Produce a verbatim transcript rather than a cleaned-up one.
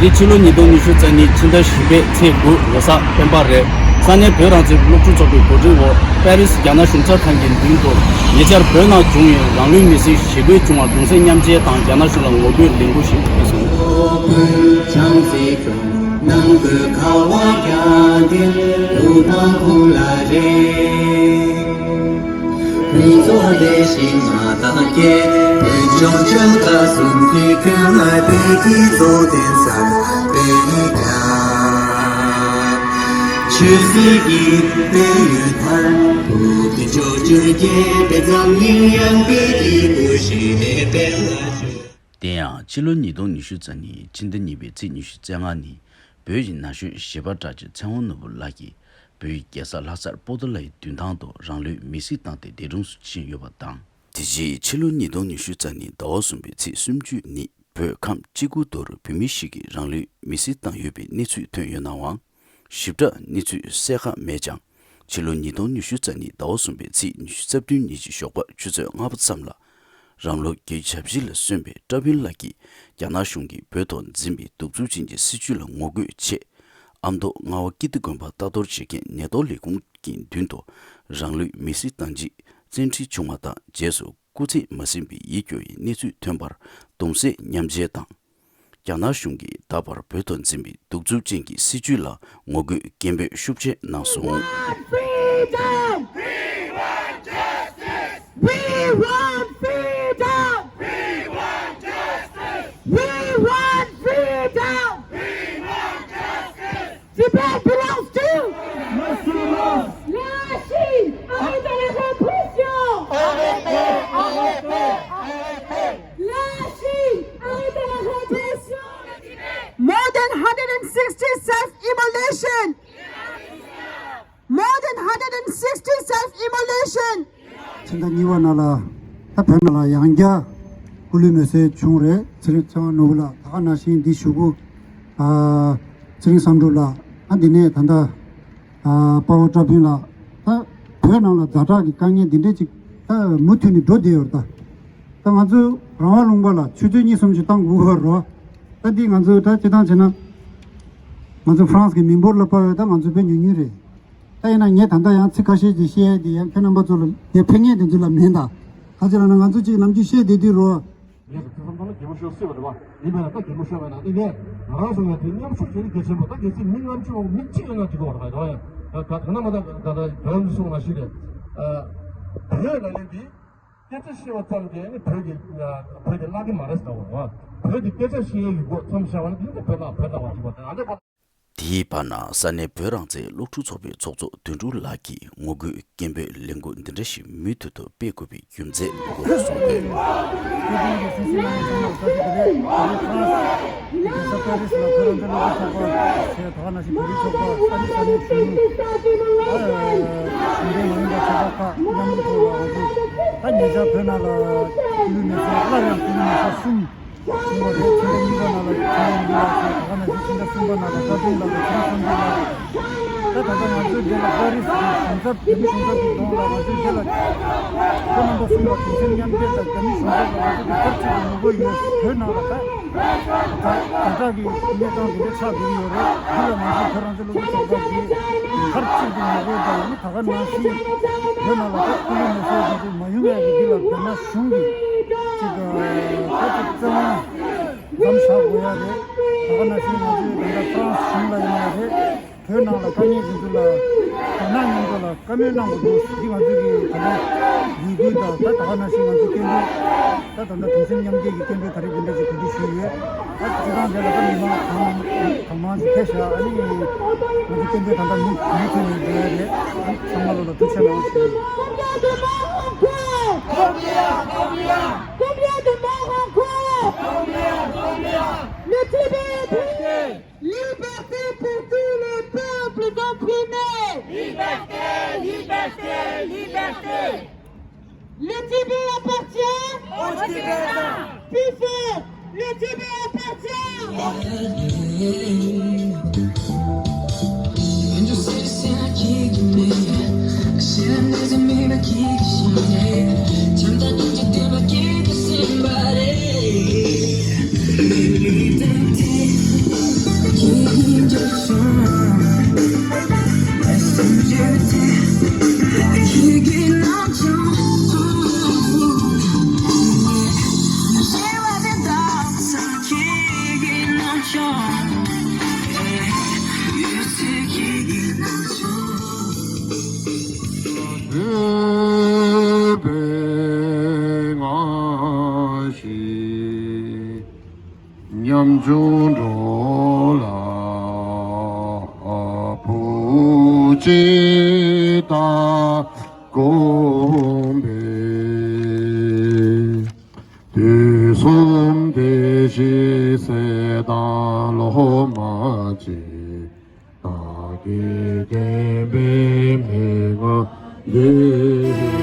འདི་ཕྱི་ལོ་ཉིས་སྟོང་ཉི་ཤུ་རྩ་གཉིས་ཕྱི་ཟླ་བཞི་པའི་ཚེས་དགུ་ལོ་གསར་སྤེན་པ་རེད། ས་གནས་བོད་རང་བཙན་སློབ་ཕྲུག་ཚོགས་པའི་གོ་སྒྲིག་འོག་པེ་རིས་རྒྱ་ནག་གཞུང་ཚབ་ཁང་གི་མདུན་དུ་ཉེ་ཆར་བོད་ནང་བྱུང་བའི་རང་ལུས་མེར་སྲེག་ཞི་རྒོལ་བྱུང་བར་གདུང་སེམས་མཉམ་སྐྱེད་དང་རྒྱ་ནག་གཞུང་ལ་ངོ་རྒོལ་ལས་འགུལ་ཞིག་སྤེལ་སོང་། ནང་གི་ཁ་བ་རྒྱག་གིན་ལུས་དང་ཁུངས་ལ་རེ། ཀུན་རྫོབ་བདེ་ཞིང་མ་དག་སྐྱེ། ཀུན་འབྱུང་བཅུ་དག་གསུམ་གྱི་ཀུན་ལ་བདེ་སྐྱིད་རྫོགས་ལྡན་སར་སྤེལ་ནས་ཀྱང་། ཆོས་སྲིད་ཀྱི་དཔལ་ཡོན་མཐར་ཐུག་ཏུ་འཇོག་རྒྱུར་དགྱེས་པའི་འཛམ་གླིང་ཡངས་པའི་སྐྱེས་བུ་ཞིག་ལས་དཔལ་ལ་འཇུག་དེ་ཡང་ཕྱི་ལོ་ཉིས་སྟོང་ཉི་ཤུ་རྩ་གཉིས་ཕྱི་ཟླ་གཉིས་པའི་ཚེས་ཉི་ཤུ་རྩ་ལྔ་ཉིན། བོད་ཀྱི་ན་གཞོན་གཞས་པ་གྲགས་ཅན་ཚེ་དབང་ནོར་བུ་ལགས་ཀྱིས་བོད་ཀྱི་རྒྱལ་ས་ལྷ་སར་པོ་ཏཱ་ལའི་མདུན་ཐང་དུ་རང་ལུས་མེར་སྲེག་བཏང་སྟེ་འདས་གྲོངས་སུ་ཕྱིན་ཡོད་པ་དང་། དེ་རྗེས་ཕྱི་ལོ་ཉིས་སྟོང་ཉི་ཤུ་རྩ་གཉིས་ཟླ་བ་གསུམ་པའི་ཚེས་སུམ་ཅུ་ཉིན་བོད་ཁམས་སྤྱི་ཁུལ་དུ་བོད་མི་ཞིག་གིས་རང་ལུས་མེར་སྲེག་བཏང་ཡོད་པའི་གནས་ཚུལ་ཐོན་ཡོད་ནའང་། ཞིབ་ཕྲ་གནས་ཚུལ་གསལ་ཁ་མེད་ཀྱང་། ཕྱི་ལོ་ཉིས་སྟོང་ཉི་ཤུ་རྩ་གཉིས་ཟླ་བ་གསུམ་པའི་ཚེས་ཉི་ཤུ་རྩ་བདུན་ཉིན་གྱི་ཞོགས་པ་ཆུ་ཚོད་ལྔ་པ་ཙམ་ལ། རང་ལོ་བརྒྱད་ཅུ་གྱ་བཞི་ལ་སོན་པའི་བཀྲ་བྷིན་ལགས་ཀྱིས་རྒྱ་ནག་གཞུང་གིས་བོད་དུ་འཛིན་པའི་གདུག་རྩུབ་ཅན་གྱི་སྲིད་བྱུས་ལ་ངོ་རྒོལ་ཆེད། ཨ་མདོ་རྔ་བ་ཀིརྟི་དགོན་པར་ལྟ་གཏོར་བྱེད་མཁན་ནད་གཏོར་ལས་ཁུངས་ཀྱི་མདུན་དུ་རང་ལུས་མེར་སྲེག་བཏང་རྗེས་བཙན་ཁྲིད་བྱུང་བ་དང་། རྗེས་སུ་སྐུ་ཚེ་མ་ཟིན་པའི་ཡིད་སྐྱོ་བའི་གནས་ཚུལ་ཐོན་པར་གདུང་སེམས་མཉམ་སྐྱེད་དང་། རྒྱ་ནག་གཞུང་གིས་ད་བར་བོད་དུ་འཛིན་པའི་གདུག་རྩུབ་ཅན་གྱི་སྲིད་བྱུས་ལ་ངོ་རྒོལ་སྐད་འབོད་ཤུགས་ཆེ་གནང་སོང་། We want freedom! We want justice! We want freedom! We want justice! We want freedom! We want justice! Tibet belongs to la Chine! Arrêtez la répression! Arrêtez, arrêtez, arrêtez! La Chine! Arrêtez la répression! More than hundred and sixty self-immolation! More than hundred and sixty self-immolation! ཕྱི་ཟླ་གཉིས་པ་ནང་ལ་ད་བོད་ནང་ལ་ཡང་བསྐྱར་སྐུ་ལུས་མེར་སྲེག་བྱུང་རེད། ཚེ་རིང་ཚེ་དབང་ནོར་བུ་ལགས། ད་ག་ནང་བཞིན་འདི་ཞུ་སྐུལ། ཨ། ཚེ་རིང་བསམ་གྲུབ་ལགས། ཨ། འདི་ནས་ད་ལྟ། ཨ། དཔའ་བོ་བཀྲ་བྷིན་ལགས། ད་བོད་ནང་ལ་ཛ་དྲག་གི་དཀའ་ངལ་འདི་འདྲས་ཅིག་ད་མུ་མཐུད་ནས་འགྲོ་བསྡད་ཡོད་རེད་ད། ད་ང་ཚོ་རང་དབང་ལུང་པ་ལ་ཆུ་ཚོད་གཉིས་གསུམ་ཅིག་བཏང་དགོས་པ་རེད། ད་འདི་ང་ཚོ་ད་སྤྱིར་བཏང་བྱས་ན། ང་ཚོ་ཧྥ་རན་སི་གི་མི་འབོར་ལ་དཔག་ཡོད་ད་ང་ཚོ་དཔེ་ཉུང་ཉུང་རེད། ད་ཡིན་ན་ངས་ད་ལྟ་ཡང་ཚིག་ཁ་ཤས་ཅིག་བཤད་ཡས་དེ་ཡང་ཁྱེད་རྣམ་པ་ཚོ་ལ་ངས་ཕན་ངེས་དེ་ཚོ་ལ་མིན་ད། ག་ཅི་ལབ་ན་ང་ཚོ་ཅིག་ནམ་རྒྱུན་བཤད་བསྡད་དུས་རོ། ངས་ཀྱི་ཐུགས་བསམ་བཏང་ན་གད་མོ་ཤོར་སྲིད་པ་རེད་བ། ཡིན་པས་ན་ད་གད་མོ་ཤོར་བས་ན་ཨེ་ངས་ང་རང་སོང་ཡང་དེ་མཉམ་ཞུགས་བྱེད་ནི་གལ་ཆེན་པོ། ད་གལ་སྲིད་མི་ལྔ་བཅུ་མི་གཅིག་ཡོད་ན་འགྲིག་གི་རེད་བ། ད་ཡང་ད་ད་ན་མ་ད་ད་ད་ད་ཡང་གསུང་མ་ཤེས་རེད། བོད་ལ་ལས་འདི་སྐད་ཆ་བཤད་པ་ཙམ་གྱིས་ནི་བོད་ཀྱི་བོད་ཀྱི་བརླག་གི་མ་རེད་ཟེར་བ་རེད་བ། བོད་ཀྱི་སྐད་ཆ་བཤད་ཡས་ཡོད་དགོས་མཚམས་བཞག་པ་ན་དེ་ནི་བོད་ལ་བོད་ལ་བ་རེད་བ། ད་ཡང་འདྲ་བ། དེའི་བར་ན་ས་གནས་བོད་རང་བཙན་སློབ་ཕྲུག་ཚོགས་པའི་ཚོགས་གཙོ་དོན་གྲུབ་ལགས་ཀྱིས་ངོ་རྒོལ་སྐད་འབོད་ལས་འགུལ་འདི་འདྲ་ཞིག་མུ་མཐུད་དུ་སྤེལ་དགོས་པའི་རྒྱུ་མཚན་སྐོར་གསུངས་དོན། ད་ལྟ་ང་ཚོའི་རྒྱལ་ས་པེ་རིས་ལ་བོད་རང་བཙན་སློབ་ཕྲུག་ཚོགས་པ་བྱས་ད་ག་ནང་བཞིན་བོད་རིགས་ཚོགས་པ་ས་གནས་ས་གནས་གཞོན་ནུ་ཨ་གཞོན་པ་མ་ཡིན་པ་ཚོགས་པ་ཁག་མཉམ་དུ་ཐོག་ལ་ང་ཚོས་ད་ཉེ་ཆར་བོད་ནང་ལ་སྐུ་ལུས་མེར་སྲེག་སླར་ཡང་སྐུ་ལུས་མེར་སྲེག་གསུམ། ཐེངས་མ་རེད། ཕྱི་ཟླ་གཉིས་པ་ནང་ལ་ཁྱེད་རང་འདི་ལ་ཞེས་ད་ག་ནང་བཞིན་ཕྱི་ཟླ་གསུམ་པ་ནང་ལ་བཀའ་དྲིན་ལ་ལ་ཁྱེད་རང་བསམ་གྱིས་ལ། ད་ད་ལྟ་ང་ཚོའི་འདི་ལ་པ་རི་སི་གི་གཞུང་ཚབ་རྒྱ་མི་གཞུང་ཚབ་ཀྱི་གདོང་ལ་ང་ཚོའི་འདི་ལ་ཁོ་རྣམ་པ་གསུམ་ལ་གདུང་སེམས་མཉམ་སྐྱེད་དང་རྒྱ་མི་གཞུང་ཚབ་ལ་ང་ཚོ་གི་ཚབ་ཆེད་དུ་ངོ་རྒོལ་ཡོད། བོད་ནང་ལ་ད་ད་ད་ལྟ་གི་གནས་སྟངས་འདི་འདྲ་ཆགས་བསྡད་ཀྱི་ཡོད་རེད། འདི་ལ་ང་ཚོ་བོད་རང་བཙན་སློབ་ཕྲུག་ཚོགས་པ་གིས་མཐར་གཅིག་ཏུ་ངོ་རྒོལ་དང་ཡིན་ད་ག་ནང་བཞིན་བོད་ནང་ལ་ད་སྐུ་ལུས་མེ་སྲེག་འདི་ཚོ་མ་ཡོང་ཡ་གི་འདི་ལ་རྒྱ་ནག་གཞུང་གིས་ཅིག་ད་ཅིག་བཙན་དབང་། མཚམས་བཞག་དགོས་ཡ་རེད། ད་ག་ནང་བཞིན་ང་ཚོས་ད་ལྟ་ཧྥ་རན་སི་གཞུང་ལ་ཡིན་ན་རེད། བོད་ནང་ལ་དཀའ་ངལ་འདི་ཚོ་ལ་རྒྱ་ནག་མཉམ་དུ་ལ་བཀའ་མོལ་གནང་དགོས་འདུག་འདི་ང་ཚོ་གི་ད་ལྟ་ཡིད་འགུལ་དང་ད་ད་ག་ནང་བཞིན་ང་ཚོ་སྐད་འབོད་ད་ད་ལྟ་གདུང་སེམས་མཉམ་སྐྱེད་ཀྱི་སྐད་འབོད་ད་རེས་འདི་འདྲ་ཞིག་གོ་སྒྲིག་ཞུས་ཡོད། ད་སྤྱི་བཏང་དེ་ལ་ད་མི་མང་གང་གང་མང་ཞིག་ཕེབས་ཤག་ཨ་ནི་ང་ཚོ་སྐད་འབོད་ད་ལྟ་མུ་མུ་མཐུད་ནས་འགྲོ་ཡ་རེད། ཨ་ནི་ཚང་མ་ལོ་ལ་ཐུགས་རྗེ་གནང་ཞུ་ཡ་ཡིན། Combien de morts encore ? Combien de morts encore ? Combien, combien ? Le Tibet est pris ! Liberté pour tous les peuples opprimés ! Liberté, liberté, liberté ! Le Tibet appartient aux Tibétains ! Plus fort ! Le Tibet appartient ! འབྱུང་འགྲོ་ལ་བུ་གཅིག་ལྟར་བསྒོམས་པས། དུས་གསུམ་བདེ་གཤེགས་སྲས་དང་སློབ་མ་གཅིག་བདག་གིས་བསྟན་པའི་མན་ངག་འདི།